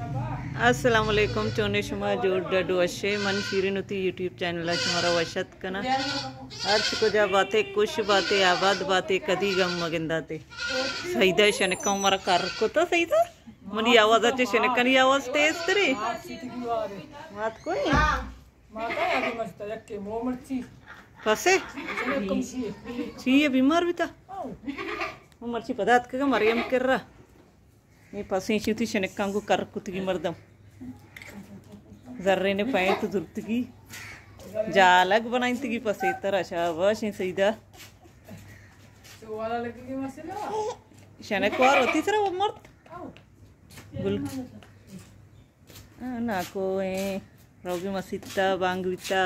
السلام علیکم، چونے شما؟ جوڑ ڈڈ وشے؟ من شیرین وتی یوٹیوب چینل ءَ شمارا وش اتک کناں۔ ہرچ کجا باتے، خوش باتے، آباد باتے، کدی غم مگنداتے۔ سعیدہ شنکاں مرا کر کتا۔ سعیدہ، منی آواز ءَ چہ شنکانی آواز تیز ترے۔ مات کوئی؟ ماتا یا بھی مست ہے، یکے مو مرچی۔ پسے؟ چی ہے، بیمار بیتا؟ او مرچی پدا اتکگا مریم کرا۔ اے پسیں چی وتی شنکاں گوں کر کتگی مردم۔ زرین پینٹ زرتگی۔ جالگ بنائینتگی پسے ترا۔ شاباش ایں سعیدہ۔ شنک وار وتی سرا مرد۔ گل۔ آ، ناکو ایں، روگی مسیت ءَ بانگ بیتا۔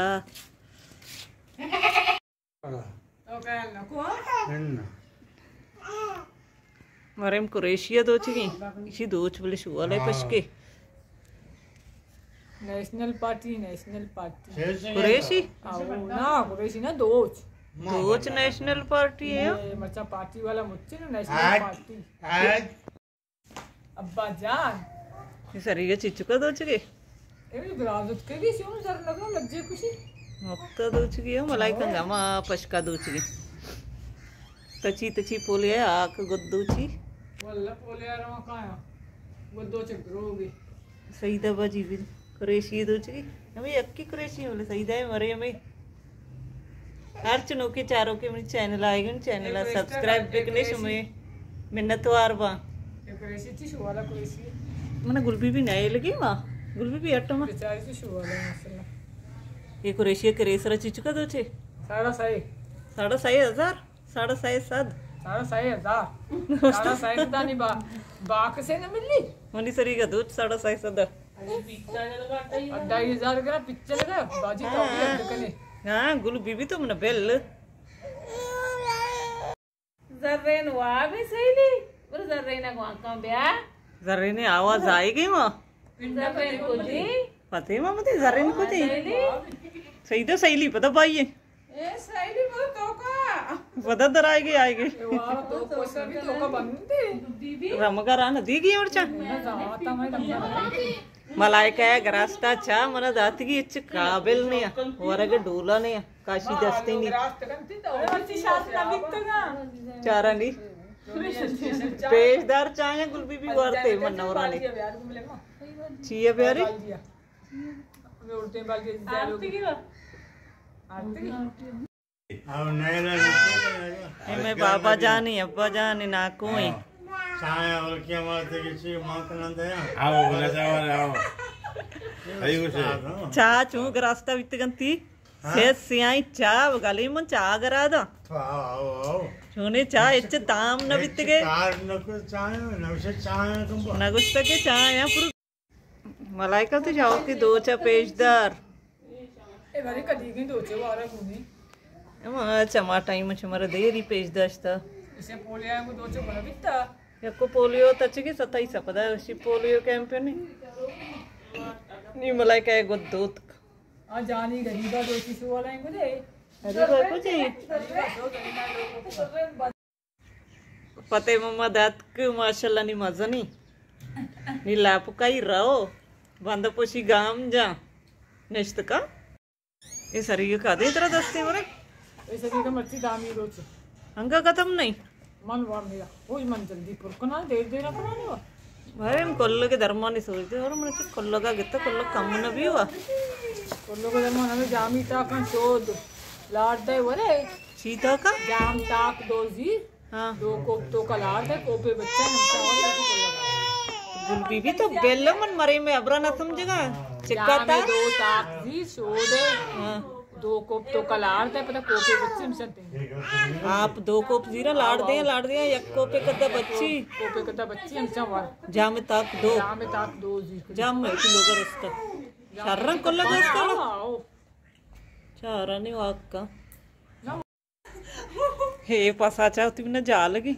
مریم قریشی ءَ دوچگی، ایشی دوچ بلے شوال ءَ پشکے۔ National party, national party. Qureshi? آؤ، نا، قریشی نا، دوچ۔ دوچ نیشنل پارٹی ہے۔ اے مرچاں پارٹی والا مچے نا، نیشنل پارٹی۔ ابا جان۔ اے سریگا چچکا دوچگے؟ اے برازت کے گی سیون زر نگو لجے کشی۔ مفتا دوچگی ہو، ملائکہ گما پشکا دوچگی۔ تچی تچی پولے آک گد دوچی۔ واللہ پولے آ رواں کایا۔ گد دوچ گروگی۔ سعیدہ باجی بھی قریشی دوچگی۔ ہمیں یکی قریشی بولے، سعیدہ ہے مرے ہمیں۔ ہرچ نوکیں چاروکیں منی چینل آئیگن، چینل ءَ سبسکرائب بکنے، شمے منتوار باں۔ من گل بی بی نئے لگی ما، گل بی بی اٹو ما۔ اے قریشی کرے سرا چچکا دوچے؟ ساڑھا سئے۔ ساڑھا سئے ہزار؟ ساڑھا سئے سد؟ ساڑھا سئے ہزار۔ ساڑھا سئے سد آنی با-، باکسے نہ ملی۔ منی سریگا دوچ ساڑھا سئے سد۔ ڈھائی ہزار کرا پچھے لگا، باجی تو بھی اڈ کنے۔ ہاں، گل بی بی تو من بل۔ زرین واب سیلی، پر زرین گوانکاں بیا۔ زرین آواز آئی گئی ما۔ زرین کجی؟ پتے ما متے زرین کجی؟ سیلی۔ سعیدہ سیلی پتہ پائیے۔ اے سائیڈ پر توکا۔ پدا در آئے گی، آئے گی۔ اے وارا تو کوسا بھی توکا بندے۔ بی بی۔ رمگا رانا دیگی اور چا۔ ملائکہ ہے گراستا چا منا داتگی اچ قابل نہیں ہے۔ ورگ ڈولا نہیں ہے۔ کاشی دستی نہیں۔ چارا نہیں۔ پیش دار چاہیں گل بی بی وارتے من نورانے۔ چیئے پیاری؟ اے مئے بابا جانی، ابا جانی، ناکو ایں۔ چاہ اور کیا بات ہے کہ چی ماں کنن دیا؟ آؤ، نہ چاہ والے، آؤ۔ چاہ چون گراستا بیتگنتی؟ سے سیاہیں چاہ گلی من چاہ گرا دا۔ چونے چاہ اچ تام نہ بیتگے۔ نہ گوشتا کہ چاہ یہاں پر ملائکہ تو جاؤ کہ دوچا پیش دار۔ اے بارے کدی گیں دوچے وارا گونی۔ اما چما ٹائم چمارا دیری پیش داشتا۔ اسے پولیو کو دوچے بنا بیتا۔ یکو پولیو تچگی ستائی سپدا اسی پولیو کیمپ نے۔ نی ملائکہ گد دوت۔ آ جانی غریبا دوچی سوالا گدے۔ غریبا کچھ پتے مما داتک ماشاءاللہ نی مزنی۔ نی لاپکائی رو۔ بند پوشی گام جا۔ نشتکا۔ اے سریگا کدے ترا دستے ورے؟ اے سریگا مرچی دامی روچ۔ انگا ختم نہیں؟ من وا میرا۔ اوئی من جلدی پر کنا، دیر دیر کنا نہیں وا۔ بھائی ہم کلو کے درمانی سوچ دے اور من چک کلو کا گتا کلو کم نہ بھی ہوا۔ کلو کے درمان ہمیں جامی تا کن شود۔ لاڈ دے ورے۔ چی تاکا؟ جام تاک دو زیر۔ ہاں۔ دو کوپ تو کلار دے، کوپے بچہ ہم چاول دے تو کلار۔ گل بی بی تو بیل من مرے میں ابرا نہ سمجھگا۔ چکا جام تا؟ دو تاک زیر شودے۔ ہاں۔ دو کوپ تو کلار دے، پتا کوپے بچی ہم چنتے۔ آپ دو کوپ زیرا لاڑ دے، لاڑ دے، یک کوپے کدا بچی۔ کوپے کدا بچی ہم چاول۔ جام تاک دو۔ جام تاک دو زیر۔ جام میں کلو کا رستا۔ شرن کلو کا رستا۔ آؤ، آؤ۔ چارانی واک کا۔ ہے پسا چا وتی من جالگی۔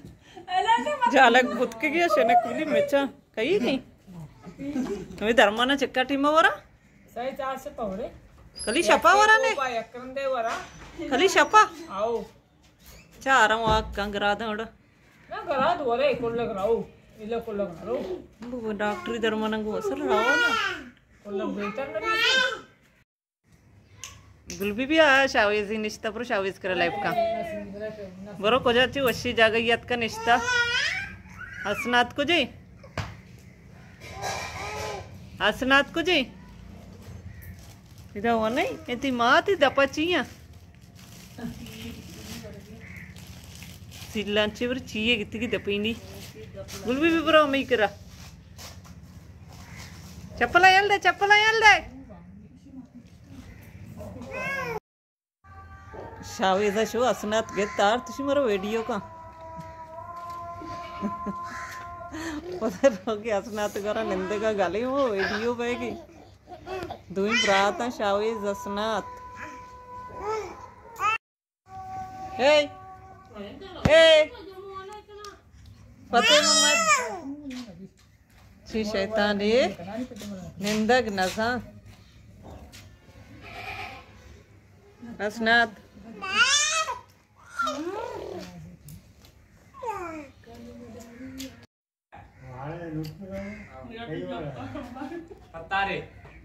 جالگ بوت کے گیا شنک بلی مچا۔ کئی نہیں۔ ہمیں درمانا چکا ٹیما ورا؟ سائی چار سے پورے۔ کلی شپا ورا نے؟ یک رندے ورا۔ کلی شپا؟ آؤ۔ چارم واک کنگرا دنڑ۔ نہ گرا دورے کلگ راو۔ بگو ڈاکٹری درمانا گوں اثر رہو نا۔ گل بی بی آ شاویزی نشتہ، برو شاویز کرا لائف کا۔ برو کجا چی وشی جاگہ یت کا نشتہ۔ حسنات کجی؟ حسنات کجی؟ ادا وہ نہیں، اتی ماں تی دپا چیاں۔ سیلان چی بر چیے گتی کی دپینی۔ گل بی بی برو ہمیں کرا۔ چپلا یل دے، چپلا یل دے۔ شاویزا شو حسنات گت آر تشی مرا ویڈیو کا۔ پتہ روگی حسنات گورا نندگا گلی ہو ویڈیو بیگی۔ دوئی براتاں شاویز حسنات۔ اے، اے، فتح محمد۔ چی شیطان اے؟ نندگ نزاں۔ حسنات۔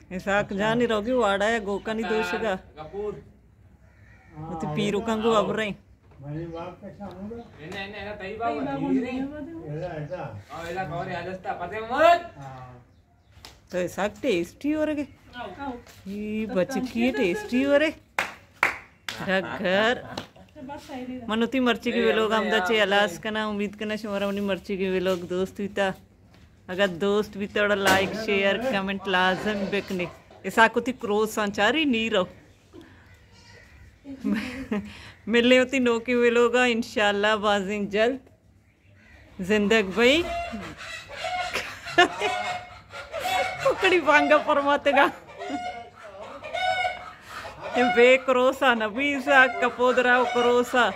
اسحاق جانی روگی واڑا ہے گوکانی دوشگا۔ وتی پیروکاں گوں ابریں۔ تو اسحاق ٹیسٹی ہو رہے۔ یہ بچکی ٹیسٹی ہو رہے۔ ڈگر۔ من وتی مرچیگیں ویلوگ ہمدا چہ ہلاس کناں۔ امید کناں شمارا منی مرچیگیں ویلوگ دوست بیتا۔ اگر دوست بیتا گڑا لائک، شیئر، کمنٹ لازم بکنے۔ اسحاق وتی کروساں چاری نی رو۔ ملیں وتی نوکیں ویلوگا انشاءاللہ بازیں جلد۔ زندگ بئی۔ ککڑی بانگا پرماتگا۔ اے بے کروسا نبی اسحاق، کپودرا و کروسا۔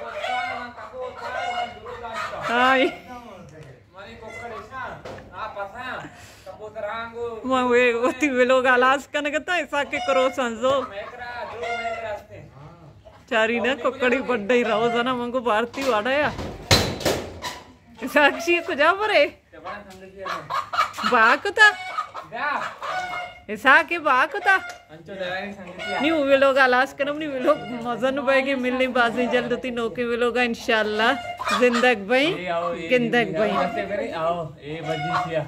ہائی۔ ما وے وتی ویلوگ ہلاس کنگ ءَ اتاں، اسحاق ءِ کروساں زو۔ چاری نہ ککڑی بڈئی روزانہ منگو بھارتی واڑا یا۔ اسحاق شی کجا برے؟ با کتا؟ اسحاق با کتا؟ نی ویلوگ ہلاس کنم، نی ویلوگ مزن بیگی، ملیں بازیں جلد وتی نوکیں ویلوگا انشاءاللہ۔ زندگ بئیں، گندگ بئیں۔ اے بجی چیا؟